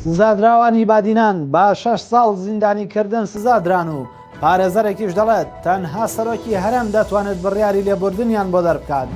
سزادراوانی بادینان بە شەش ساڵ زیندانیکردن سزا دران و پارێزەرێکیش دەڵێت، تەنها سەرۆکی هەرێم دەتوانێت بڕیاری لێبوردنیان بۆ دەربکات.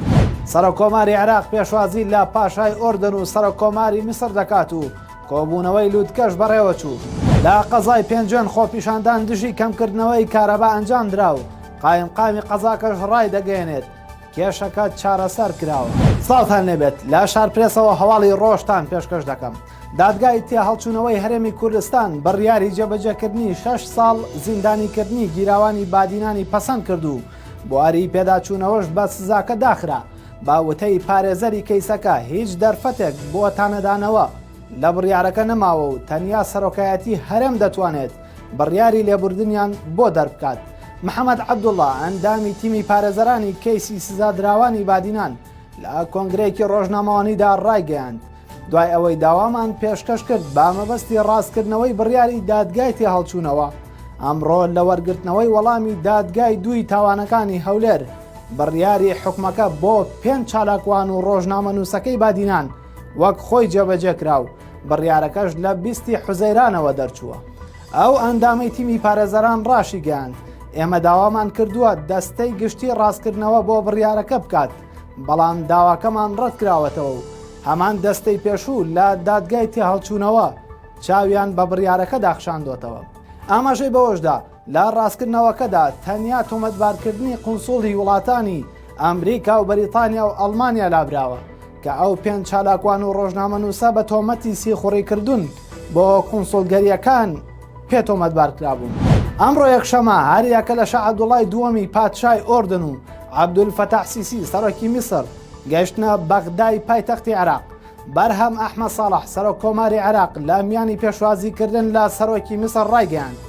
سەرۆککۆماری عێراق پێشوازی لە پاشای ئوردن و سەرۆککۆماری میسر دەکات و کۆبوونەوەی لوتکەش بەڕێوەچوو. لە قەزای پێنجوێن خۆپیشاندان دژی کەمکردنەوەی کارەبا ئەنجامدرا و قایمقامی قەزاکەش ڕایدەگەیەنێت، کێشەکە چارەسەر کراوە. سڵاوتان لێبێت لە شارپرێسەوە هەواڵی ڕۆژتان پێشکەش دەکەم. دادگای تێهەڵچوونەوەی هەرێمی کوردستان بڕیاری جێبەجێکردنی شەش ساڵ زیندانیکردنی گیراوانی بادینانی پەسەند کرد و بواری پێداچوونەوەش بە سزاکە داخرا. بە وتەی پارێزەری کەیسەکە هیچ دەرفەتێک بۆ تانەدانەوە لە بڕیارەکە نەماوە و تەنیا سەرۆکایەتی هەرێم دەتوانێت بڕیاری لێبوردنیان بۆ دەربکات. محەمەد عەبدوڵا، ئەندامی تیمی پارێزەرانی کەیسی سزادراوانی بادینان لە کۆنگرەیەکی ڕۆژنامەوانیدا ڕایگەیاند، دوای ئەوەی داوامان پێشکەش کرد بە مەبەستی ڕاستکردنەوەی بڕیاری دادگای تێهەڵچوونەوە، ئەمڕۆ لە وەرگرتنەوەی وەڵامی دادگای دووی تاوانەکانی هەولێر بڕیاری حوکمەکە بۆ پێنج چالاکوان و ڕۆژنامەنووسەکەی بادینان وەک خۆی جێبەجێ کرا و بڕیارەکەش لە بیستی حوزەیرانەوە دەرچووە. ئەو ئەندامەی تیمی پارێزەران ڕاشیگەیاند، ئێمە داوامان کردووە دەستەی گشتی ڕاستکردنەوە بۆ بڕیارەکە بکات، بەڵام داواکەمان ڕەتکراوەتەوە و هەمان دەستەی پێشوو لە دادگای تێهەڵچوونەوە چاویان بە بڕیارەکەدا خشاندۆتەوە. ئاماژەی بەوەشدا، لە ڕاستکردنەوەکەدا تەنیا تۆمەتبارکردنی قونسوڵی وڵاتانی ئەمریکا و بەریتانیا و ئەڵمانیا لابراوە کە ئەو پێنج چالاکوان و ڕۆژنامەنووسە بە تۆمەتی سیخوڕیکردن بۆ قونسوڵگەرییەکان پێ تۆمەتبار کرابوون. ئەمڕۆ یەکشەمە هەریەکە لە شا عەبدوڵای دووەمی پادشای ئۆردن و عەبدولفەتاح سیسی سەرۆکی میسر گەیشتنە بەغدای پایتەختی عێراق. بەرهەم ئەحمەد ساڵح سەرۆک کۆماری عێراق لە میانی پێشوازیکردن لە سەرۆکی میسر ڕایگەیاند،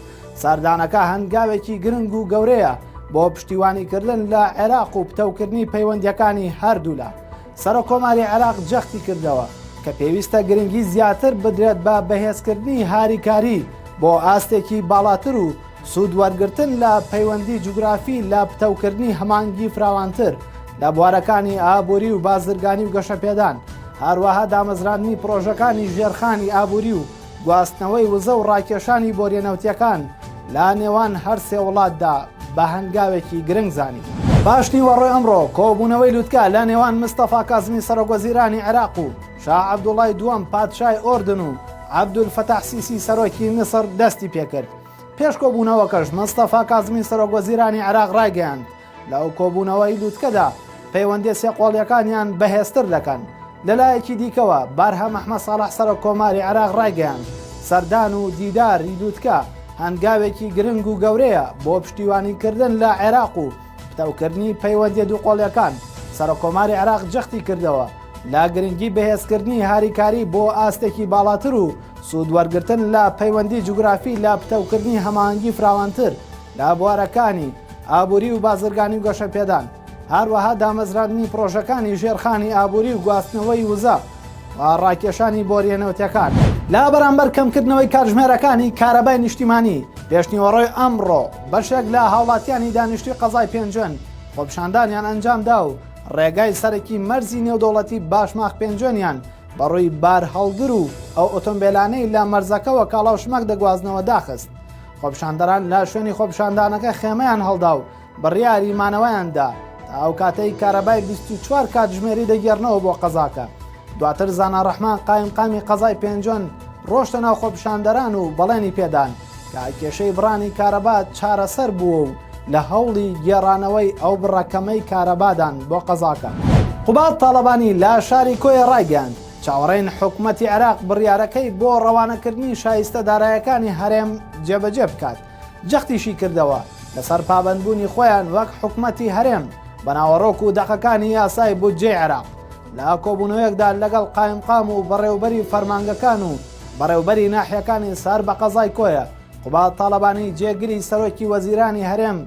سەردانەکە هەنگاوێکی گرنگ و گەورەیە بۆ پشتیوانیکردن لە عێراق و پتەوکردنی پەیوەندییەکانی هەردوولا. سەرۆک کۆماری عێراق جەختی کردەوە کە پێویستە گرنگی زیاتر بدرێت بە بەهێزکردنی هاریکاری بۆ ئاستێکی باڵاتر و سوود وەرگرتن لە پەیوەندی جوگرافی لە پتەوکردنی هەماهەنگی فراوانتر لە بوارەکانی ئابووری و بازرگانی و گەشەپێدان، هەروەها دامەزراندنی پڕۆژەکانی ژێرخانی ئابووری و گواستنەوەی وزە و ڕاکێشانی بۆریە نەوتیەکان لە نێوان هەرسێ وڵاتدا بە هەنگاوێکی گرنگ زانی. پاشنیوەڕۆی ئەمڕۆ کۆبوونەوەی لوتکە لە نێوان مستەفا کازمی سەرۆکوەزیرانی عێراق و شا عەبدوڵای دووەم پادشای ئۆردن و عەبدولفەتاح سیسی سەرۆکی میسر دەستی پێکرد. پێش کۆبوونەوەکەش مستەفا کازمی سەرۆکوەزیرانی عێراق ڕایگەیاند، لەو کۆبوونەوەی لوتکەدا پەیوەندیە سێقۆڵیەکانیان بەهێزتر دەکەن. لەلایەکی دیکەوە بەرهەم ئەحمەد ساڵح سەرۆک کۆماری عێراق ڕایگەیاند، سەردان و دیداری لوتکە هەنگاوێکی گرنگ و گەورەیە بۆ پشتیوانیکردن لە عێراق و پتەوکردنی پەیوەندیە دووقۆڵیەکان. سەرۆک کۆماری عێراق جەختی کردەوە لە گرنگی بەهێزکردنی هاریکاری بۆ ئاستێکی باڵاتر و سوود وەرگرتن لە پەیوەندی جوگرافی لە پتەوکردنی هەماهەنگی فراوانتر لە بوارەکانی ئابووری و بازرگانی و گەشەپێدان، هەروەها دامەزراندنی پڕۆژەکانی ژێرخانی ئابووری و گواستنەوەی وزە و ڕاکێشانی بۆرییە نەوتیەکان. لە بەرامبەر کەمکردنەوەی کاتژمێرەکانی کارەبای نیشتیمانی، پێشنیوەڕۆی ئەمڕۆ بەشێک لە هاوڵاتیانی دانیشتووی قەزای پێنجوێن خۆپیشاندانیان ئەنجامدا و ڕێگای سەرەکی مەرزی نێودەوڵەتی باشماخ پێنجوێنیان بەڕووی بارهەڵگر و ئەو ئۆتۆمبێلانەی لە مەرزەکەوە کاڵا و شمەک دەگوازنەوە داخست. خۆپیشاندەران لە شوێنی خۆپیشاندانەکە خێمەیان هەڵدا و بڕیاری مانەوەیان دا تا ئەو کاتەی کارەبای 24 کاتژمێری دەگێڕنەوە بۆ قەزاکە. دواتر زانا ڕەحمان قایمقامی قەزای پێنجوێن ڕۆشتە ناو خۆپیشاندەران و بەڵێنی پێدان کە کێشەی بڕانی کارەبا چارەسەر بووە و لە هەوڵی گێڕانەوەی ئەو بڕە کەمەی کارەبادان بۆ قەزاکە. قوباد تاڵەبانی لە شاری کۆیە ڕایگەیاند، چاوەڕێین حکومەتی عێراق بڕیارەکەی بۆ ڕەوانەکردنی شایستە دارایەکانی هەرێم جێبەجێ بکات، جەختیشی کردەوە لەسەر پابەندبوونی خۆیان وەک حکومەتی هەرێم بە ناوەڕۆک و دەقەکانی یاسای بودجەی عێراق. لە کۆبوونەوەیەکدا لەگەڵ قایمقام و بەڕێوبەری فەرمانگەکان و بەڕێوبەری ناحیەکانی سەر بە قەزای کۆیە، قوباد تاڵەبانی جێگری سەرۆکی وەزیرانی هەرێم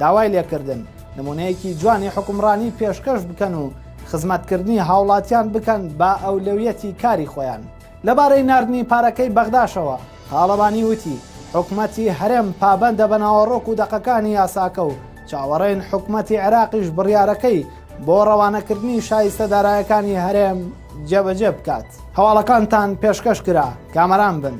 داوای لێکردن نمونەیەکی جوانی حوکمڕانی پێشکەش بکەن و خزمەتکردنی هاوڵاتیان بکەن بە ئەولەویەتی کاری خۆیان. لەبارەی ناردنی پارەکەی بەغداشەوە، تاڵەبانی وتی، حکومەتی هەرێم پابەندە بە ناوەڕۆک و دەقەکانی یاساکە و چاوەڕێین حکومەتی عێراقیش بڕیارەکەی بۆ ڕەوانەکردنی شایستە دارایەکانی هەرێم جێبەجێ بکات. هەواڵەکانتان پێشکەش کرا. کامەران بن.